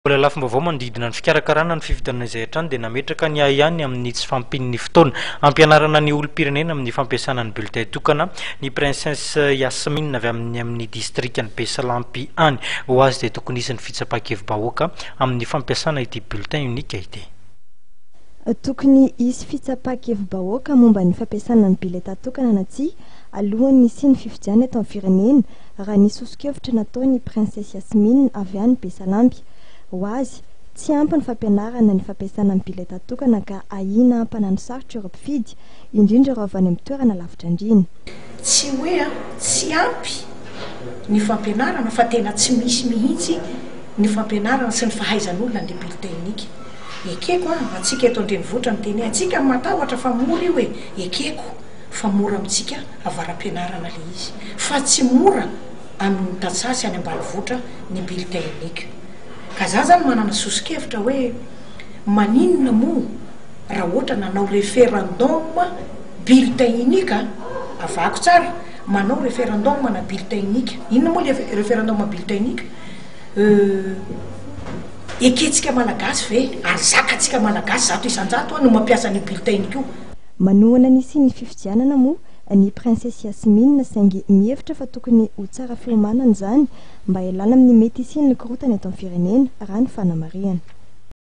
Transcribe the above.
Mbola lafim-baovao manodidina ny fikarakarana ny fifidianana izay hatrany dia nametraka ny ahiahiny amin'ny tsy fahampian'ny fotoana hampianarana ny olom-pirenena amin'ny fampiasana ny bulletin tokana ny Princesse Yasmine avy amin'ny amin'ny distrikan'i Besalampy any. Ho azy dia tokony hisy ny fitsapan-kevi-bahoaka amin'ny fampiasana ity bulletin unique ity. Tokony hisy fitsapan-kevi-bahoaka momba ny fampiasana ny bileta tokana na tsia alohan'ny hisian'ny fifidianana eto amin'ny firenena, raha ny soso-kevitra nataon'i Princesse Yasmine avy any Besalampy. Ho azy, tsy ampy ny fampianarana ny fampiasana ny bileta tokana ka ahiana hampanano sarotra ireo mpifidy, indrindra ireo avy any amin'ny toerana lavitra andriana. Tsy hoe tsy ampy ny fampianarana fa tena tsy misy mihitsy ny fampianarana sy ny fahaizan'olona ny bulletin unique. Ekeko an, antsika eto an-drenivohitra miteny hoe antsika matahotra fa mora io e, ekeko fa mora amintsika avara-pianarana le izy fa tsy mora amin'ny tantsaha sy any ambanivohitra ny bulletin unique. Ka za zany manana soso-kevitra hoe maninona moa raha ohatra nanao referendum bulletin unique a, avahako tsara, manao referendum na bulletin unique, inona moa le referendum bulletin unique? Euh. Ekentsika Malagasy ve ary zakantsika Malagasy 100% no mampiasa an'io bulletin iny koa? Manohana ny hisian'ny fifidianana moa ny Princesse Yasmine saingy mihevitra fa tokony ho tsara fiomanana izany mba hialana amin'ny mety hisian'ny korontana eto amin'ny firenena, raha ny fanamarihana.